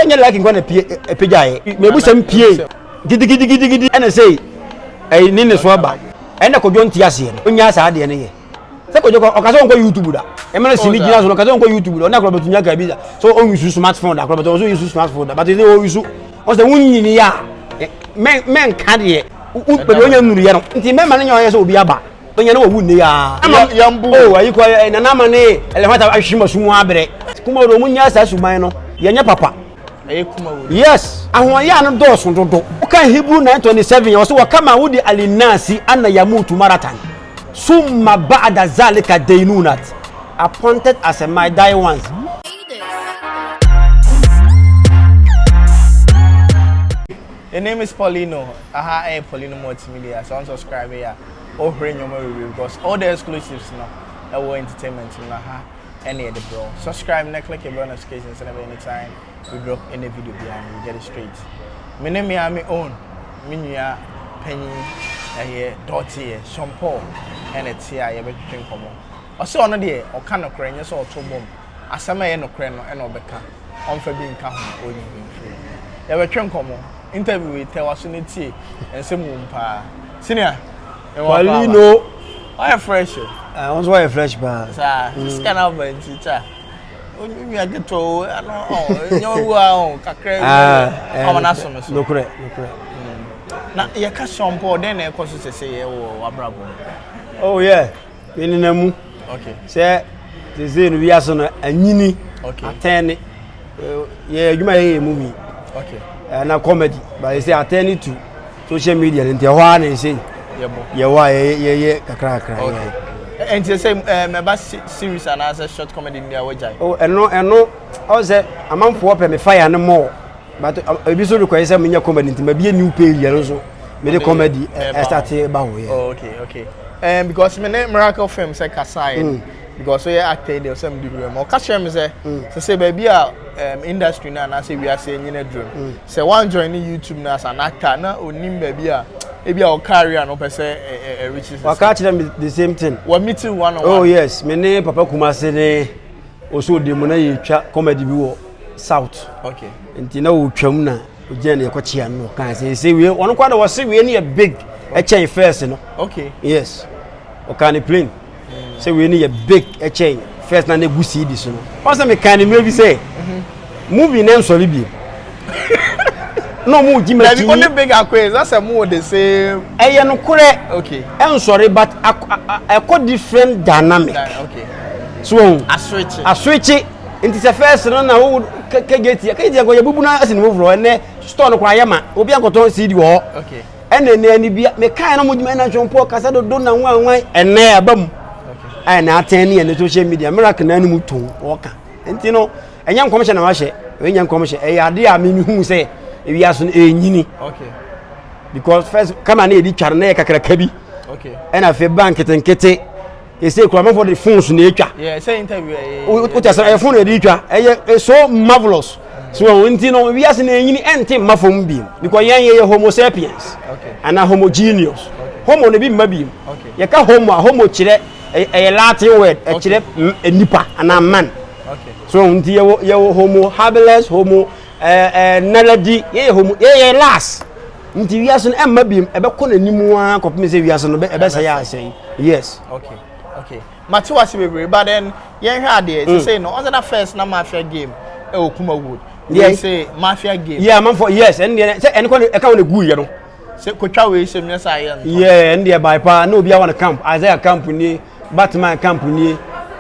Ɛnyɛ like nkwa na pie ɛpagyaeɛ. Mebusɛm pie gidigidigidi ɛna sei ɛyi ne ne so aba. Ɛna Kwadwo nte aseɛ no. Ɔnyaa saa adeɛ no yɛ. Sɛ Kwadwo kɔ ɔka sɛ ɔnkɔ YouTube da. Ɛma no sini gyina so no ɔka sɛ ɔnkɔ YouTube da. Ɔne Akorɔbɛto nya kaa bi da. So ɔnuse smartphone da. Akorɔbɛto ɔso use smartphone da. But ɛsɛ ɔuse. Ɔsɛ wonyini a mɛ mɛnka deɛ. Wo baabi ɔnya nnuruyɛ no. Nti mɛma no nyɛ ɔyɛ sɛ obi aba. Ɔnya no wawu nne ya. Yɛmbu. Oh ayi kɔ nana ama ne elefanta ahwehwe ma sumu abrɛ. Kuma wɔ ɔmo nya saa suban no. Yɛnyɛ papa. Ɛyɛ kuma wɔ. Yes. Ahoɔyɛ no dɔɔso dodo. Woka Hebrew 9:27 ɔsɛ wɔkama wodi alinasi ana yamutu maratan. Summa ba'da zalika dainunat. Appointed as a might die once. The name is Paulino. Aha, eh, Paulino Multimedia. So unsubscribe here. Oh, bebree because all the exclusives no ɛwɔ entertainment no ha ɛne yɛde brɛ. Subscribe na click the bell notification so that anytime we drop any video behind you get it straight. Me ne me a me own me nua panyin ɛyɛ dɔteɛ Sean Paul ɛna ɛte a yɛbɛtwetwe nkɔmmɔ. Ɔsɛ ɔno deɛ ɔka nokorɛ, nyɛ sɛ ɔto bɔm. Asɛm a ɛyɛ nokorɛ no ɛna ɔbɛka, ɔmfa bi nka ho, ɔnyi bi mfiri. Yɛbɛtwe nkɔmmɔ interview yi tɛ waso ne tie nsɛm wɔ mu paa. Senior. Paulino. Ɔyɛ fresh o. Ɔno nso ɔyɛ fresh paa. Saa sika na aba nti kya onua ketewa o ano ɔ nyɛ owu a ɔ kakra bi ɔmo na so me so. Nokorɛ nokorɛ. Na yɛka Sean Paul, dɛn na ɛkɔ so sɛ sɛ yɛ wɔ w'abrabɔ mu? Oh yeah, menenam mu. Sɛ sese no wiase no anyini. Atɛn ne yɛ adwuma yɛ yɛ movie. Ɛna comedy, but yɛ sɛ atɛn to social media no nti ɛhɔ ara na ɛsɛ yɛwɔ a yɛyɛ kakra kakra. Okay. Nti sɛ mɛba series anaasɛ short comedy ni a wɔgyae? Oh, ɛno ɛno ɔn sɛ amanfoɔ pɛ me fire no more, but ebi nso require sɛ menyɛ comedy nti mabie new page yɛn nso mede comedy ɛstart ba hɔ yɛ. Oh, okay. Because me ne Miracle Film sɛ kasa yɛ because ɔyɛ actor yi deɛ ɔsɛ mi di wura mu, ɔka kyerɛ mi sɛ sɛ baabi a industry no anaasɛ wiase nyina duro no, sɛ one join ne YouTube no as an actor na onim baabi a ebi a ɔcareer no pɛ sɛ ɛ ɛ reach. Waka kyerɛ me the same thing. Wɔ meeting one on one? Oh yes, me ne Papa Kumase ne ɔsɛ odi mu na yɛtwa comedy bi wɔ South. Nti na ɔtwam na ogyina ne yɛkɔkyea no, ɔkaa sɛ ɛsɛ wie ɔno koraa de wɔse wie no yɛ big ɛkyɛn first no. Yes, ɔkaa ne plain sɛ wei no yɛ big ɛkyɛn first na ne gu CD so no. Ɔn sɛ mekaa ne mmerɛ bi sɛ movie ne nsɔre biem na ɔmo gyi ma. Dabi, only big akoe sɛ mo wɔ the same. Ɛyɛ nokorɛ. Ɛnsɔre, but ɛkɔ different dynamic. So aswitch. Aswitch, nti sɛ first no na wo kegeti kegeti nkɔ yɛ bubu na asi ne foforɔ, ɛnɛ store no koraa yɛ ma obi ankɔtɔn CD wɔ hɔ. Ɛna ɛnɛ ani bia mekae no mo gyima ɛna ntwɔmpɔ kasa dodo na nwan nwan ɛnɛ aba mu a ɛna atɛn ne ɛne social media miracle na anim tom wɔka. Nti no ɛnyɛ nkɔmhyɛ na wahyɛ, ɛnyɛ nkɔmhyɛ, ɛyɛ ade a mimi hu sɛ ewiase no ɛnyini. Because first kama na yɛdi twa no na yɛ kakraka bi. Ɛna afei ba nketenkete ɛsɛ kura amanfoɔ de phones na ɛtwa. Wote asɛm, ɛyɛ phone na yɛde twa, ɛyɛ so marvelous. So nti no wiase na ɛnyini, ɛnte mma fam bi because yɛn yɛyɛ homo sapiens anaa homogeneous. Homo no bi mma bi. Yɛka homo a, homo kyerɛ ɛyɛ Latin word, ɛkyerɛ nipa anaa man. So nti yɛwɔ homo habilis, homo ɛɛ ɛɛ naledi, yɛyɛ homo, yɛyɛ last. Nti wiase no ɛmma bi, ɛbɛkɔ n'anim ara kɔpem sɛ wiase no ɛbɛsɛe asɛe, yes. Okay, mate wase bebree, but then yɛnhwɛ adeɛ sɛ no ɔsɛ na first na mafia game ɛwɔ Kumawood. Wei sɛ mafia game. Yeah, amanfo, yes, ɛn deɛ sɛ ɛne kɔ ɛka wɔn egu yɛ no. Sɛ kotwa wei sɛ nyɛ sɛ ayɛ ntɔ. Yeah, ɛn deɛ by paa na obi awa no camp, Isaiah camp nie, Batman camp nie,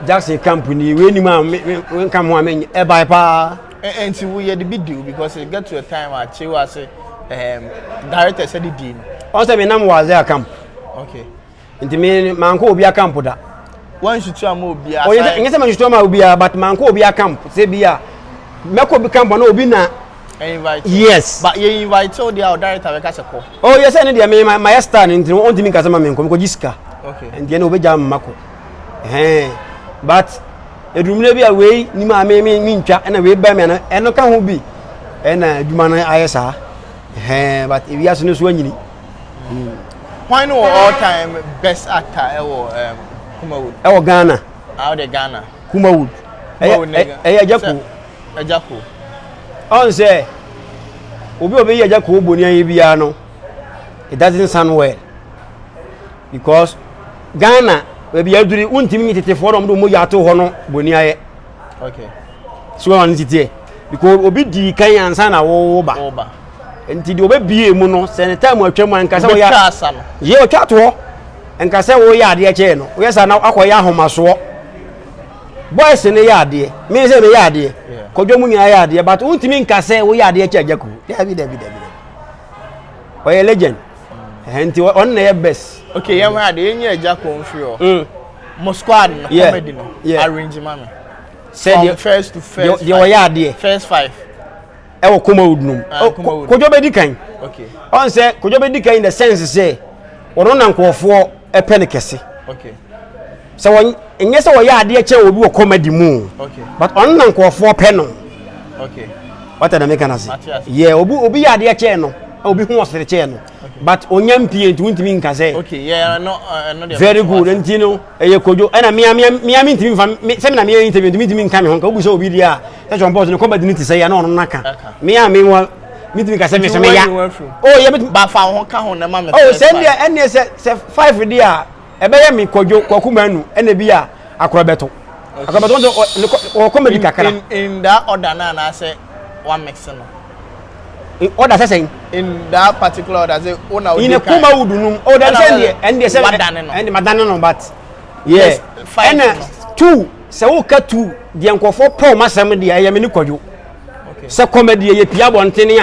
Jackson camp nie, wei nim a me me nka ho a me ɛbae paa. Nti wo yɛ de bi deal because it get to a time a kyew ase director sɛ de di no. Ɔn sɛ me nam wɔ Isaiah camp. Nti me mankɔ obi camp da. Wansutu ama obi asa. Ɔyɛ sɛ nyɛ sɛ mansutu ama obi a, but mankɔ obi camp sɛ bi a mɛkɔ obi camp na obi na. Invite. Yes. But yɛ invite o deɛ a o director bɛka sɛ kɔ. Oh yɛ sɛ ne deɛ me ma yɛ star ne nti ɔntumi nkasa ma me nkɔ, mekɔ gye sika. Nti ɛna obɛgya mma kɔ. Ɛhɛn, but edumire bi a wei nim a me ntwa ɛna wei ba mi ana ɛno ka ho bi ɛna adwuma no ayɛ saa. Ɛhɛn, but ewiase no so anyini. Hwan ne wɔ all time best actor ɛwɔ Kumawood? Ɛwɔ Ghana? Ah, ɔde Ghana. Kumawood. Kumawood. Ɛyɛ Agya Koo. Agya Koo. Ɔn sɛ obi a ɔbɛyi Agya Koo boni ayɛ biara no, it doesn't sound well because Ghana baabi aduri wontumi nye tetefoɔ na wɔde wɔn mogya ato hɔ no boni ayɛ. Okay. So wɔn titeɛ because obi dii kan ansa na wɔwɔ ba. Nti deɛ ɔbɛbie mu no sɛ ne time atwa mu a nka sɛ wɔyɛ yɛ ɔtwa toɔ nka sɛ wɔyɛ adeɛ kyɛɛ no woyɛ saa na akɔyɛ ahomasoɔ. Boys no yɛ adeɛ me sɛ meyɛ adeɛ kɔdwa mu nyinaa yɛ adeɛ but wontumi nka sɛ woyɛ adeɛ kyɛ Agya Koo. Dabi dabi dabi dabi. Ɔyɛ legend. Ɛhɛn nti ɔno na ɛyɛ best. Okay, yɛn hwɛ adeɛ yɛn nyɛ Agya Koo mfiri hɔ. Mo squad no comedy no arrange ma me. Sɛ deɛ first to first deɛ ɔyɛ adeɛ. First five. Ɛwɔ Kumawood no mu. Ah, Kojo bɛdi kan. Okay. Ɔn sɛ Kojo bɛdi kan in the sense sɛ ɔno na nkurɔfoɔ ɛpɛ no kɛse. Okay. Sɛ wɔn nyɛ sɛ wɔyɛ adeɛ kyɛn obi wɔ comedy mu. Okay. But ɔno na nkurɔfoɔ pɛ no. Okay. Wata na meka no ase. Yeah, obi obi yɛ adeɛ kyɛn no, obi ho ɔsere kyɛn no. But onya mpie nti wontumi nka sɛ. Okay, yeah, no, no very good. Nti no, ɛyɛ Kojo. Ɛna mea mea mea mentumi mfa me sɛ me na meyɛ interview nti mentumi nka me ho nka wobu sɛ obi deɛ a sɛ John Paul so ne comedy no te sɛ yɛ na ɔno naka. Mea me wa mentumi nka sɛ me sɛ meya. Oh, yeah, metumi. Ba fa ho ka ho na ma me. Oh, sɛ ɛndeɛ ɛndeɛ sɛ sɛ five deɛ a ɛbɛyɛ me Kwadwo Kwaku Manu ɛna bi a akorɔ bɛto. Akorɔ bɛto nso ɔ comedy kakra. In that order na anaasɛ wa mix no. In order sɛ sɛn? In that particular order sɛ wo na wodi kan. In Kumawood no oh dabi sɛ ɛndeɛ ɛndeɛ sɛ wadane no. Ɛndeɛ madane no but yeah ɛna two sɛ woka two deɛ nkurɔfoɔ pɛ wɔn asɛm deɛ ɛyɛ me ne Kwadwo. Sɛ comedy yɛ pia abɔntene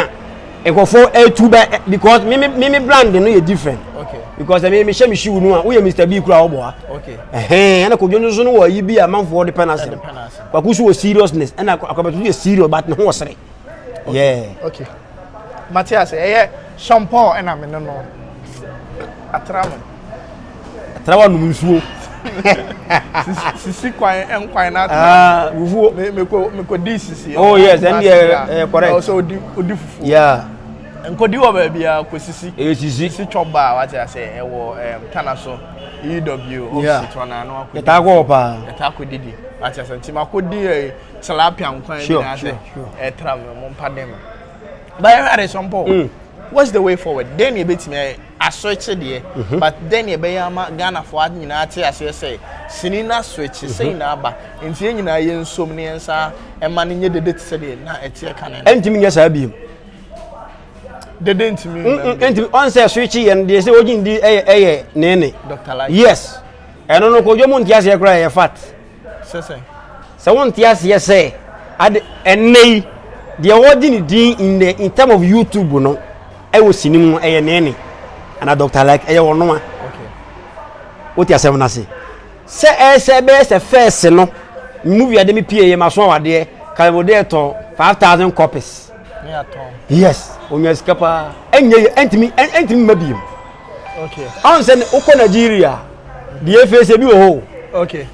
a nkurɔfoɔ ɛtu bɛ because me me me brand no yɛ different. Okay. Because me me hyɛ me shoe no a woyɛ Mr B kura ɔbɔ ha. Okay. Ɛhɛn ɛna Kwadwo nso no wɔ ayi bi a amanfoɔ de pɛ n'asɛm. Kwaku nso wɔ seriousness ɛna Akwabɛto nso yɛ serious but ne ho wɔ sere. Yeah. Okay. Mate ase ɛyɛ Sean Paul ɛna me ne no atra mo. Atra wa nom nsuo. Sisi kwan nkwan na atra. Ah, fufuo. Me me ko me ko di sisi. Oh yes, ɛn deɛ ɛyɛ correct. Ɔsɛ odi odi fufuo. Yeah. Nkodi wɔ baabi a kɔ sisi. Ɛyɛ sisi. Sisi twɔ ba a wate ase ɛwɔ ɛm tana so EW Yeah. opposite hɔ na ano akɔ. Yɛtaa kɔ hɔ paa. Yɛtaa kɔ didi. Wate ase nti ma kɔ di ɛɛ tilapia nkwan bi na ase ɛtra mi mo mpa dɛm. But ɛhwɛ ade Sean Paul. What's the way forward? Den na ebetumi ayɛ asɔkye deɛ. But den na ɛbɛyɛ ama Ghanafoɔ nyinaa te aseɛ sɛ sini na asɔkye sɛ nyinaa ba nti yɛn nyinaa yɛn nsom ne yɛn nsa ɛma no nyɛ dede te sɛ deɛ na ɛteɛ kane no. Ɛntumi nyɛ saa biem. Dede ntumi. Ntumi ɔn sɛ switch yɛ no deɛ sɛ ogyin di ɛyɛ ɛyɛ neene. Dr. Light. Yes. Ɛno no kodwo mu nte aseɛ koraa ɛyɛ fat. Sɛ sɛ. Sɛ wonte aseɛ sɛ ade ɛnnɛ yi deɛ wɔgye ne din in the in term of YouTube no ɛwɔ sini mu ɛyɛ neene ana Dr. Like ɛyɛ wɔn a. Wote asɛm no ase. Sɛ ɛsɛ ɛbɛyɛ sɛ fɛs no movie ade mi pie yɛ ma so awadeɛ kalabode ɛtɔn 5,000 copies. Yes, onya sika paa. Ɛnyɛ yɛ ɛntumi ɛntumi mma biem. Okay. Ɔn sɛ wokɔ Nigeria deɛ efe sɛ bi wɔ hɔ. Okay.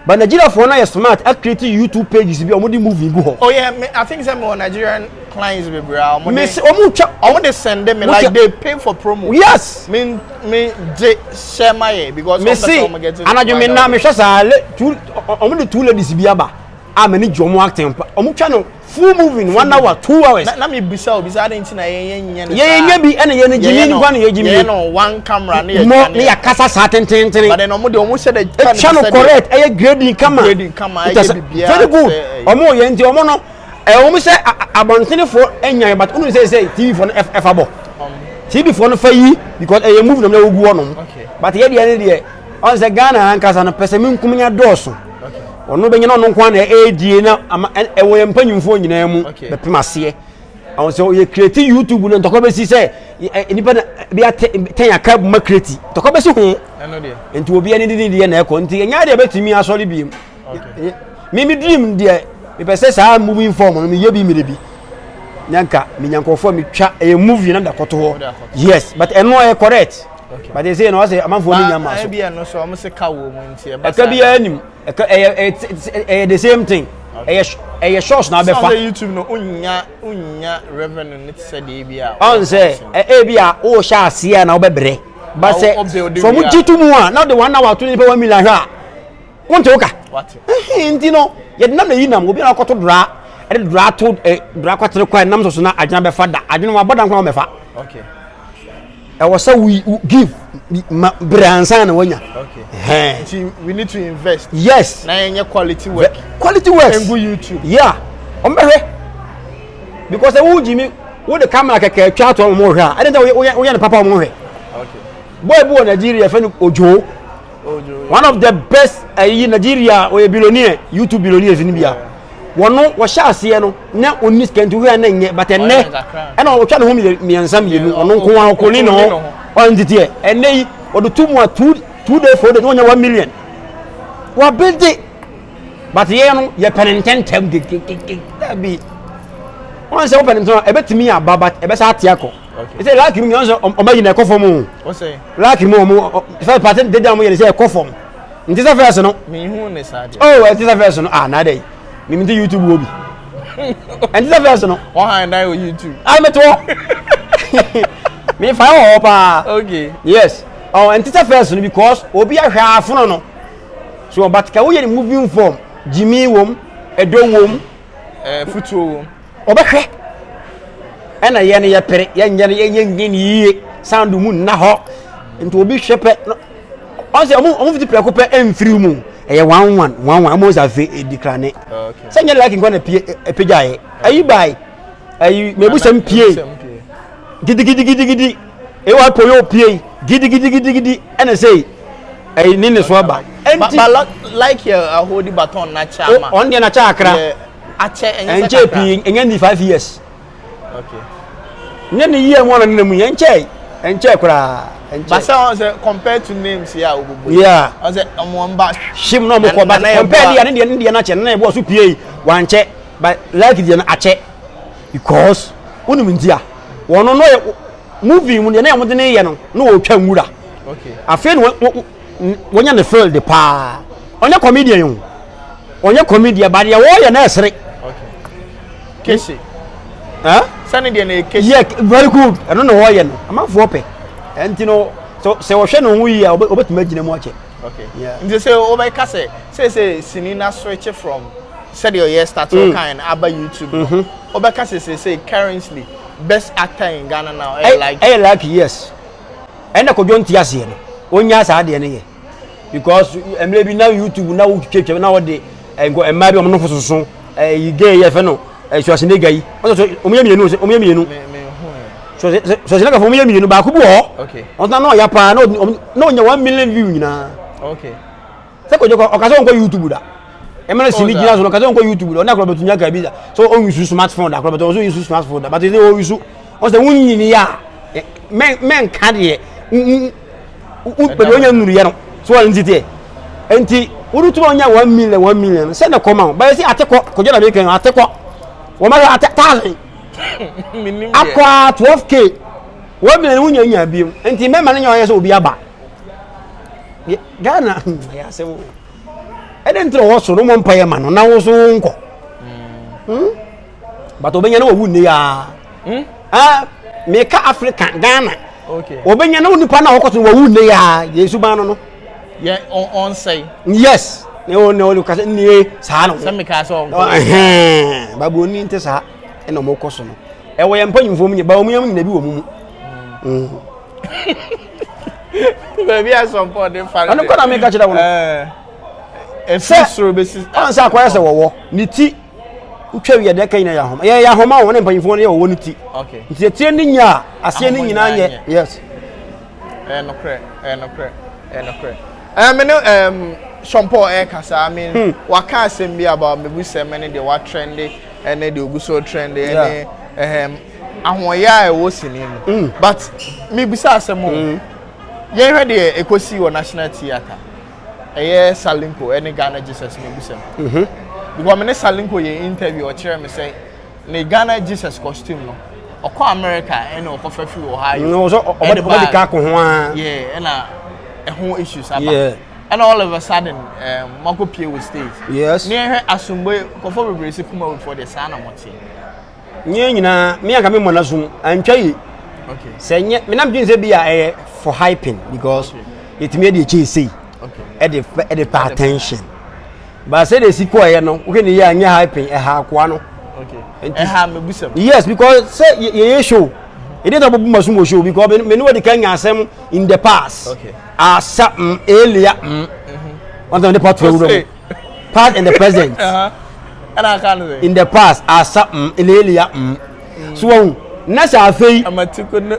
But Nigeria foɔ no yɛ smart a create YouTube pages bi a wɔde movie gu hɔ. Oh yeah, me, I think sɛ me wɔ Nigerian clients bebree a wɔde. Me se wɔn twa. Wɔn de send me like they pay for promo. Yes. Me me gye hyɛ ma yɛ because. Me se anadwo me na me hwɛ saa le two wɔn de two ladies bi aba a mɛ ni gye wɔn acting pa wɔn twa no full movie in 1 hour 2 hours. Na mi bisa obi sɛ adi nti na yɛn yɛn nyɛ ne saa. Yɛn nyɛ bi ɛna yɛn ni gyimi nipa na yɛ gyimi. Yɛn no one camera ne yɛ twa ne yɛ kasa saa tententen. But then ɔmo de ɔmo hyɛ de twa no twa no correct ɛyɛ grading kama. Grading kama ɛyɛ bibiara. Very good ɔmo yɛ nti ɔmo no ɛwɔ mo sɛ abɔntenefo nya but ɔno sɛ sɛ tv fo no ɛfa bɔ tv fo no fa yi because ɛyɛ movie na ɔmo gu hɔ but yɛ deɛ ne deɛ ɔn sɛ Ghana ankasa no pɛ sɛ me nkum nya dɔɔso ɔno bɛnya na ɔno nko na ɛredie na ama ɛwɔ yɛn mpanyinfoɔ nyinaa mu bɛpem aseɛ ɔn sɛ ɔyɛ create YouTube no ntɔkwa bɛsi sɛ nipa na bi atɛ tɛn aka ma create ntɔkwa bɛsi ho nti obi ani didi deɛ na ɛkɔ nti ɛnyɛ adeɛ bɛtumi asɔre biem me me dream deɛ mepɛ sɛ saa moving form no meyɛ bi mmerɛ bi na nka menya nkurɔfoɔ a metwa ɛyɛ movie na mede akɔto hɔ yes but ɛno ɛyɛ correct but ɛsɛ na ɔsɛ amanfoɔ no nya ma so ɛka biara anim ɛka ɛyɛ ɛyɛ the same thing ɛyɛ ɛyɛ shorts na abɛfa. Sɛ YouTube no unya unya revenue ne te sɛ deɛ ebi a. Ɔn sɛ ebi a ɔhyɛ aseɛ na ɔbɛbrɛ ba sɛ sɛ ɔmo gye to mu a na ɔde 1 hour to nipa 1 million hwɛ a wonte wo ka nti no yɛde nam na yi nam obi na akɔto dra. Ɛde dora ato ɛ dora kwatere kwan nam so so na adwene bɛfa da. Adwene wabɔ da nkwa wɔmɛfa. Okay. Ɛwɔ sɛ we give ma brɛ ansa na wanya. Okay. Nti we need to invest. Yes. Na yɛnyɛ quality work. Quality work. Ngu YouTube. Yeah. Wɔn bɛhwɛ. Because ɛwo gyimi wo de camera kɛkɛ atwa ato wɔn hwɛ a ɛde sɛ woyɛ woyɛ ne papa wɔn hwɛ. Okay. Boy bi wɔ Nigeria fɛ no Ojo. Ojo. One of the best ɛyi Nigeria ɔyɛ billionaire, YouTube billionaires ni bia. Wɔno wɔhyɛ aseɛ no na ɔnni sika nti wohwɛ na nyɛ, but ɛnɛ ɛna ɔtwa ne ho mmiɛnsa mmienu, ɔno nko ara ɔkɔni ne ho ɔne titiɛ. Ɛnɛ yi ɔde tu mu a 2 days, 4 days wɔnya 1 million wabɛgye. But yɛn no yɛpɛ ne ntɛntɛm gegegege. Dabi, wɔn sɛ wopɛ ne ntɛm a ɛbɛtumi aba, but ɛbɛsa ate akɔ. Ɛsɛ like mu nyɛ sɛ ɔma yi na ɛkɔ fam o. Like mu ɔmo fɛ pati dede a ɔmo yɛ ne sɛ ɛkɔ fam nti sɛ fɛs no. Mihu ne saa deɛ. Oh, ɛnti sɛ fɛs no, ah, na adɛ mimi ti YouTube wɔ bi ɛnti sɛ fɛs no. Wɔn han dan wɔ YouTube. Ayi mi to hɔ mi fa wɔ hɔ paa. Yes, ɔ ɛnti sɛ fɛs no because obi ahwɛ afono no so, but ka woyɛ ne moving form, gyimi wɔm, ɛdɔ wɔm. Ɛɛ, futuo wɔm. Ɔbɛhwɛ. Ɛna yɛn no yɛpere yɛnyɛ no yɛnyɛ nyɛ ne yie, sound mu nna hɔ nti obi hwɛ pɛ no ɔn sɛ ɔmo fiti prɛko pɛ ɛmfiri mu, ɛyɛ one one one one. Ɔmo sɛ afei edi krane sɛ nyɛ like nkɔ na pie ɛpagya yɛ ayi baayi ayi mɛbusɛm pie gidigidigidigidi ewa poyo pie gidigidigidigidi ɛna sɛ ɛyi ne so aba. Ɛnti but like yɛ ahodi baton na kyɛ ama. Ɔn deɛ na kyɛ akra. Akyɛ, ɛnyɛ sɛ ɛnkyɛ kakra. Pii, ɛnyɛ ni 5 years. Nyɛ ne yie mu ɔna ne mu yɛ nkyɛ, ɛnkyɛ koraa, ɛnkyɛ. But sɛ ɔn sɛ compared to names yɛ a obobo yi. Ɔn sɛ ɔmo mba. Hyim na ɔmo kɔ, but compare deɛ ne deɛ n'akyɛ ne na ɛbɔ so pie yi wankyɛ, but like deɛ no akyɛ because wonim nti a wɔn no yɛ movie mu deɛ na wɔde ne yɛ no na wɔtwa nwura. Afei na wɔnya ne field paa. Ɔnyɛ comedian o, ɔnyɛ comedian, but deɛ wɔyɛ na ɛsere. Kese. Huh? Sani deɛ na yɛ kese. Yeah, very good. Ɛno na wɔyɛ no amanfoɔ pɛ, ɛnti no sɛ wɔhwɛ ne ho yie a, wɔbɛtumi agyina mu akyɛ. Okay. Nti sɛ wɔbɛka sɛ sini na switch from sɛdeɛ ɔyɛ start ɔkan aba YouTube no, wɔbɛka sɛ currently best actor in Ghana now ɛyɛ like. Ɛyɛ like, yes. Ɛna Kodwo nte aseɛ no ɔnya saa adeɛ no yɛ because mmerɛ bi na YouTube na wotwitwa na wɔde nkɔ mmaa bi a wɔn nofo soso ɛyi gay yɛ fɛ no Schwarzenegger yi wɔn sɛ wɔn yɛ mmienu, wɔn yɛ mmienu. Me me hu yɛ. Schwarzenegger fo wɔn yɛ mmienu, baako bi wɔ hɔ. Wɔn na ɔya paa na ɔnya 1 million view nyinaa. Sɛ Kodwo kɔ ɔka sɛ ɔnkɔ YouTube da ɛmɛ sini gyina so no, ɔka sɛ ɔnkɔ YouTube da, ɔne akorɔ bɛtu nya ka bi da so ɔnuse smartphone da, akorɔ bɛtu ɔnso use smartphone da, but ɛsɛ ɔuse ɔsɛ wonyini a mɛnka deɛ baabi ɔnya nnuruyɛ no so wɔn nti teɛ nti wode tuma ɔnya 1 million, 1 million sɛ ne kɔma wo bɛyɛ sɛ ate kɔ. Kodwo na meka ate kɔ wɔn ahwɛ ate thousand akɔ a 12K, 1 million wonya nya bio nti mɛma no nya ɔyɛ sɛ obi aba Ghana ɛyɛ asɛm o. Ɛdɛ nti na ɔwɔ soro no mɔ mpa yɛ ma no na wo so nkɔ, But ɔbɛnya na wawu nne yaa. Ah, meka Africa, Ghana. Ɔbɛnya na onipa na ɔkɔ so wawu nne yaa Yesu ban no. Yɛ ɔnsɛe. Yes. Ne o ne o kasa nie saa no. Sɛ meka sɛ ɔnkɔ. Ɛhɛn, babu oni nte saa ɛna ɔmo kɔ so no. Ɛwɔ yɛn mpanyinfoɔ mu nyɛ ba ɔmo yɛn nyina bi wɔ mu mu. Baabi a sɔmpɔ de fa. Ɔno kɔ na meka kyerɛ wo no. Ɛfiri soro bɛsi. Ɔn sɛ akɔyɛ sɛ wɔwɔ ne ti wotwa wi ɛdɛ ka nyina yɛ ahoma, yɛ ahoma wɔn ne mpanyinfoɔ no yɛ wɔwɔ ne ti. Nti etire ne nya a aseɛ ne nyinaa nyɛ, yes. Ɛyɛ nokorɛ, ɛyɛ nokorɛ, ɛyɛ nokorɛ. Me ne Sean Paul ɛrekasa, I mean, waka asɛm bi about mebusɛm ɛne deɛ watrende ɛne deɛ ogu so trende ɛne ahoɔyɛ a ɛwɔ sini mu. But mebisa asɛm o, yɛnhwɛ deɛ ɛkɔsii wɔ National Theatre, ɛyɛ Salinko ɛne Ghana Jesus mebusɛm. Because me ne Salinko yɛ interview, ɔkyerɛ me sɛ ne Ghana Jesus costume no, ɔkɔ America ɛna ɔkɔfa firi Ohio. No so ɔbɛde ɔbɛde ka ko ho a. Yeah, ɛna ɛho issues aba. Ɛna all of a sudden mako pie wɔ stage. Ne yɛhwɛ asomboe nkɔfo bebree sɛ Kumawoodfoɔ deɛ saa na mote. Nyɛ nyinaa me anka me mmɔ n'asom antwa yi. Sɛ nyɛ me nam dwen sɛ bi a ɛyɛ for hyping because yɛtumi ɛde ɛkyɛ sei ɛde pɛ attention. But sɛ de esi kɔɔyɛ no, wohwɛ ne yie a nyɛ hyping, ɛha akoa no. Ɛha mebusam. Yes, because sɛ yɛyɛ show. Ɛdeɛ na ɔbɛbu ma so wɔ show because me ne wɔde ka nya asɛm in the past. Okay. Asa elia. Wɔn sɛ wɔde part wɔ mu. Past and the present. Ɛna aka no sɛ. In the past asa elia. So wɔn na sɛ afei. Amatiko no.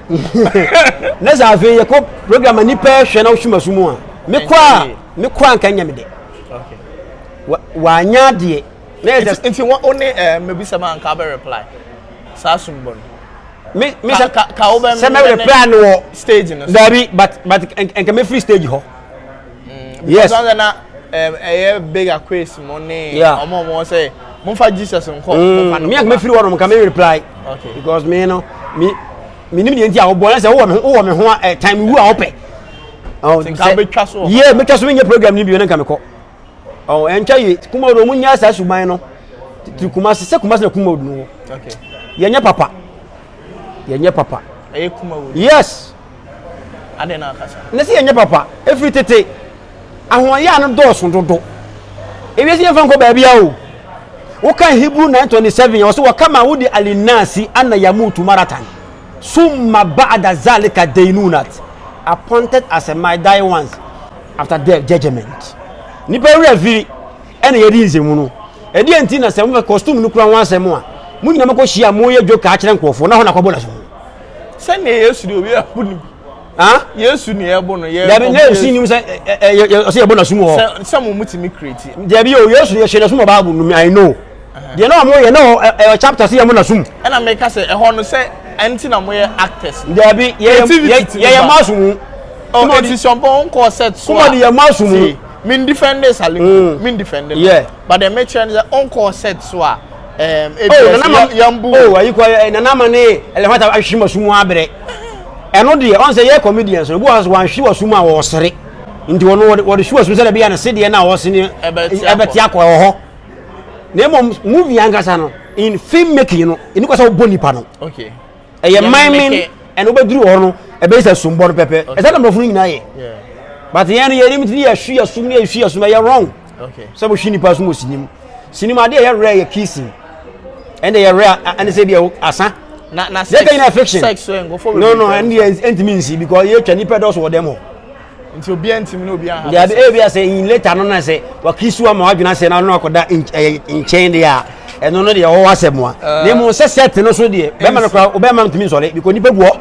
Na sɛ afei yɛkɔ program a nipa ɛhwɛ na ɔhwɛ ma so mu a. Me kɔ a me kɔ a nka nyɛ me de. Okay. Wanya adeɛ. Na yɛ sɛ. Nti wɔn ne ɛɛ mebisa ma nka bɛ reply saa sumbɔ no. Me me sɛ ka ka wo bɛ sɛ mɛ reply no wɔ stage no. Dabi but nka mɛ free stage hɔ. Yes. Because na ɛyɛ big akwes mo ne ɔmo ɔmo sɛ mo nfa Jesus nkɔ. Mo fa no. Mi a mɛ free hɔ nom nka mɛ reply. Okay. Because me no me me nim deɛ nti a wɔbɔ ɛsɛ wowɔ me ho wowɔ me ho a time wu a wɔpɛ. Nka bɛtwa so. Yeah, mɛtwa so menyɛ program ni bio ne nka mekɔ. Ɔn ɛntwa yie. Kumawood ɔmo nyaa saa suban no. Titiri Kumasi sɛ Kumasi na Kumawood no wɔ. Okay. Yɛnyɛ papa. Yɛnyɛ papa. Ɛyɛ Kumawood. Yes. Adɛn na akasa? Ne sɛ yɛnyɛ papa. Efiri tete. Ahoɔyɛ ano dɔɔso dodo. Ewiase yɛn fa nkɔ baabi a o. Woka Hebrew 9:27 ɔsɛ wɔka ma wode alinasi ana yamutu maratan. Summa ba'da zalika dainunat appointed as a might die once after death judgment. Nipa wura firi ɛna yɛdi nsɛmu no. Ɛdeɛ nti na sɛ mofɛ costume no kura ho asɛm a mo nyina mokɔ hyia moyɛ joke akyerɛ nkurɔfoɔ na hɔ na kɔbɔ na so. Sɛnea Yesu de obi ɛbo no bi. Ah? Yesu ni ɛbo no yɛ. Dabi na Yesu nim sɛ ɛ ɔsɛ yɛbɔ na so mu hɔ. Sɛ sɛ mo mutumi create. Dabi o Yesu yɛhyɛ na so mu Bible no I know. Deɛ na wɔn yɛ na ɛ chapter sɛ yɛ mo na so mu. Ɛna meka sɛ ɛhɔ no sɛ ɛnti na mo yɛ actors. Dabi yɛ yɛ yɛ maa so mu. Oh, eti sɔmpɔ nkɔ set so a. Kuma de yɛ maa so mu. Min defend Salim. Min defend no. Yeah. But the make sure sɛ ɔnkɔ set so a. Oh, nana ma yambu. Oh, ayi kɔ nana ma ne elefanta ahwe ma sumu abrɛ. Ɛno deɛ ɔn sɛ yɛ comedians no, obi wɔ hɔ sɛ wanhwe wɔ sumu a wɔsere. Nti wɔn wɔde wɔde hwe wɔ sumu sɛ ɛbɛyɛ ne sedeɛ na wɔse ne ɛbɛte akɔ ɛwɔ hɔ. Na mmom movie ankasa no in film making no, ɛni kɔ sɛ wobɔ nipa no. Okay. Ɛyɛ miming ɛna wobɛduru hɔ no ɛbɛyɛ sɛ sumbɔ no pɛpɛ. Ɛsɛ na mmorɔfo no nyinaa yɛ. But yɛn no yɛnim ti yɛhwe yɛ sum ne yɛhwe yɛ sum ɛyɛ wrong. Sɛ wohwe nipa sum wɔ sinim. Sinim adeɛ ɛyɛ rare yɛ kissing. Ɛnna ɛyɛ rare ɛne sɛ bi asa. Na na sex. Yɛ fiction. Sex so nkɔfo. No no ɛne deɛ ɛntumi nsi because yɛtwa nipa dɔɔso wɔ dɛm hɔ. Nti obiara ntumi ne obiara ha. Deɛ ebi asɛ in later no na sɛ wakisu ama wadwena sɛ na ɔno akɔda nkyɛn deɛ a ɛno no deɛ ɔwɔ asɛm a. Na emu sɛ set no so deɛ bɛrima no koraa ɔbɛrima no ntumi nsɔre because nipa gu hɔ.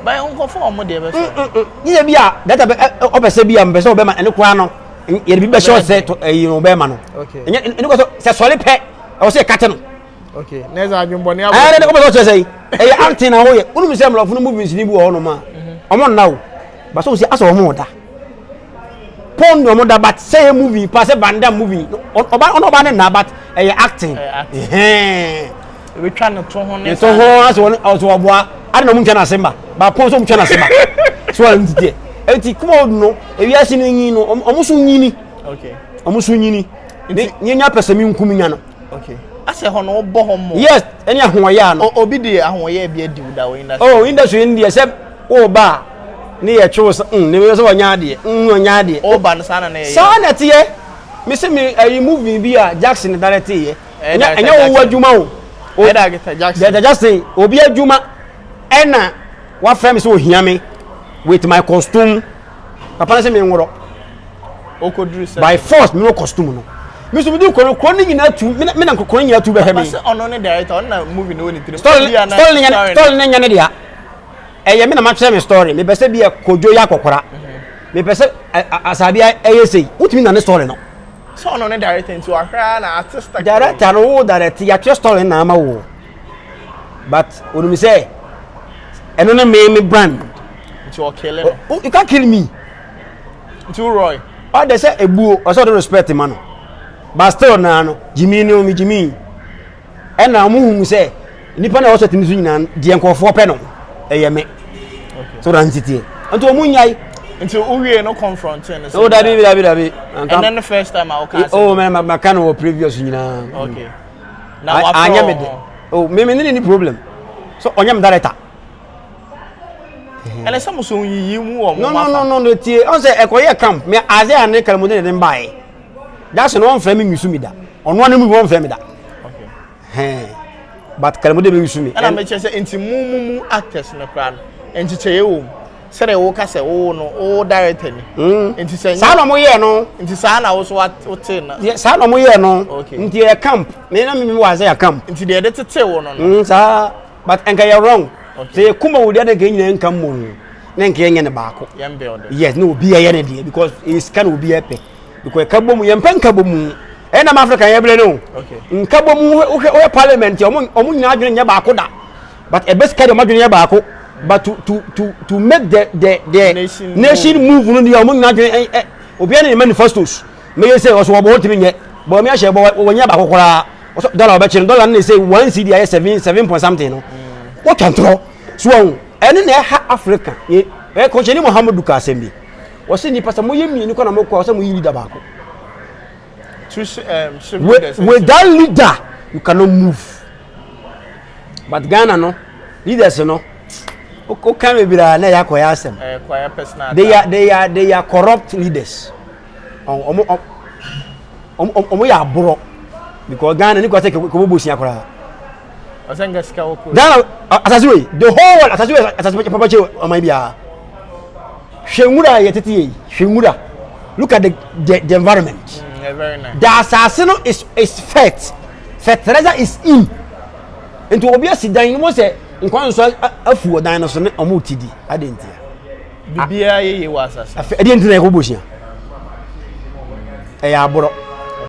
Bɛn nkɔfo wɔn deɛ bɛ sɔre. Yíyẹ bi a data bɛ ɔpɛ sɛ bi a mpɛ sɛ ɔbɛrima ɛno koraa no yɛde bi bɛhyɛ ɔsɛ ɛyi no ɔbɛrima no. Ɛnyɛ ɛno kɔ so sɛ sɔre pɛ ɛwɔ sɛ ɛkate no. Okay, na ɛsɛ adwembɔne abɔ. Ɛyɛ dɛ wobɛsɛ ɔkyerɛ sɛ ɛyɛ acting na woyɛ. Wonim sɛ mmorɔfo no movies ni bi wɔ hɔnom a ɔmo nna o. But sɛ wo sɛ asɛ ɔmo da. Pon ne ɔmo da but sɛ ɛyɛ movie pa sɛ Van Damme movie ɔba ɔno ɔba ne nna but ɛyɛ acting. Ɛhɛn. Ebetwa ne to ho ne. Ne to ho asɛ wɔn ɔsɛ ɔboa ade na ɔmo ntwa n'ase mba. Ba pon sɛ ɔmo twa n'ase mba. So wɔn ti teɛ. Eti kuma no ewiase no nyi no ɔmo so nyini. Okay. Ɔmo so nyini. Ne nyɛ pɛ sɛ mi nkum nya no. Okay. Asɛ hɔ no wobɔ hɔ mmɔ. Yes, ɛne ahoɔyɛ ano. Obi de ahoɔyɛ bi adi wo da wɔ industry. Oh, industry no deɛ sɛ woba a ne yɛ twew sɛ mm ne sɛ wɔnyɛ adeɛ mm wɔnyɛ adeɛ. Woba no saa na na ɛyɛ. Saa na ɛteɛ. Me se me ayi movie bi a Jackson direct yɛ. Ɛnyɛ ɛnyɛ wo adwuma o. Ɛyɛ Director Jackson. Director Jackson obi adwuma ɛna wafrɛ me sɛ ohia me with my costume. Papa no sɛ me nworɔ. Okoduru sɛ. By force me no costume no. Me so me du kuro kuro ne nyinaa tu me na kuro nyinaa tu bɛhwɛ me. Papa sɛ ɔno ne director ɔno na movie no wɔ ne tirim. Story story ne nyɛ story ne nyɛ ne dea. Ɛyɛ me na ma kyerɛ me story. Me pɛ sɛ bi yɛ kojo yɛ akɔkora. Me pɛ sɛ asabi ɛyɛ sei. Wotumi na ne story no. Sɛ ɔno ne director nti wahwɛ ara na artist. Director no wo director yɛatwerɛ story na ama wo. But onim sɛ ɛno ne me me brand. Nti ɔkele no. You can't kill me. Nti wo Roy. Ɔde sɛ ebuo ɔsɛ ɔde respect ma no but still naa no gyimi no mi gyimi ɛna ɔmo hu sɛ nipa na ɔsɛ tumi so nyinaa deɛ nkurɔfoɔ pɛ no ɛyɛ me so na nti teɛ nti ɔmo nyae. Nti wo wie no confront no sɛ. Oh dabi dabi dabi. Ɛnɛ no first time a ɔka asɛm. Oh mɛ ma ka no wɔ previous nyinaa. Okay. Na wafrɛ anyɛ me de. Oh me me ne ni problem so ɔnyɛ me director. Ɛnɛ sɛ mo so yiyi mu wɔ mo No no no no no tie ɔn sɛ ɛkɔyɛ camp me adze a ne kalamu ne ne mbaeɛ that's no ɔnfrɛ me nwisu mi da ɔno ano mu ɔnfrɛ me da. Okay. Hɛn. But kalamu de bɛ yusu mi. Ɛna mekyerɛ sɛ nti mu mu mu actors no koraa no nkyekyɛeɛ wɔ mu sɛdeɛ woka sɛ wo no wo director ni. Nti sɛ Saa na ɔmo yɛɛ no. Nti saa na wo so wote na. Saa na ɔmo yɛɛ no. Okay. Nti yɛ camp. Me na me mi wɔ ase yɛ camp. Nti deɛ yɛde tetee wo no no. Saa but nka yɛ wrong. Okay. Sɛ yɛ kuma wo deɛ na nka yɛn nyinaa nka mmɔ no na nka yɛnyɛ no baako. Yɛn build. Yes, na obi yɛ ne deɛ because sika na obi yɛ pɛ. Because ɛka bɔ mu yɛn mpɛ nka bɔ mu. Ɛna ma Africa yɛ brɛ no. Okay. Nka bɔ mu wohwɛ wohwɛ parliament ɔmo ɔmo nyinaa adwene nyɛ baako da. But ɛbɛ sika deɛ ɔmo adwene yɛ baako. But to make the nation, nation move no deɛ ɔmo nyinaa adwene ɛ ɛ obiara ne ne manifestos. Meyɛ sɛ ɔso wɔbɔ wɔntumi nyɛ. Bɔ ɔmo ahyɛ bɔ wɔnyɛ baako koraa. Ɔsɔ dollar ɔbɛkye no, dollar no na ɛsɛ 1 cedi ayɛ 7 7 point something no. Wɔtwa ntorɔ. So wɔn ɛne na ɛha Africa. Yɛ ɛ kɔnhyɛni Muhammadu ka asɛm bi. Wɔsɛ nipa sɛ moyɛ mmienu kɔ na mokɔ a wɔsɛ moyi leader baako. Two shift leaders. Without leader you cannot move. But Ghana no leaders no woka bebree a na ɛyɛ akɔyɛ asɛm. Ɛyɛ personal. They are corrupt leaders. Ɔmo ɔmo ɔmo yɛ aborɔ because Ghana ne kɔ sɛ kɔbɔ bosia koraa. Ɔsɛ nka sika wɔ kuro. Ghana asase wei, the whole world, asase wei asase papa kyɛ ɔman biara. Hwɛ nwura a yɛtete yɛ yi, hwɛ nwura. Look at the environment. Yeah, very nice. The asase no is fert, fertilizer is in. Nti obi asi dan no mo sɛ nkwa nso afu wɔ dan no so ne ɔmo ti di adi ntia. Biribiara yɛ yie wɔ asase. Afɛ ɛdeɛ nti na yɛkɔ bosia. Ɛyɛ aborɔ.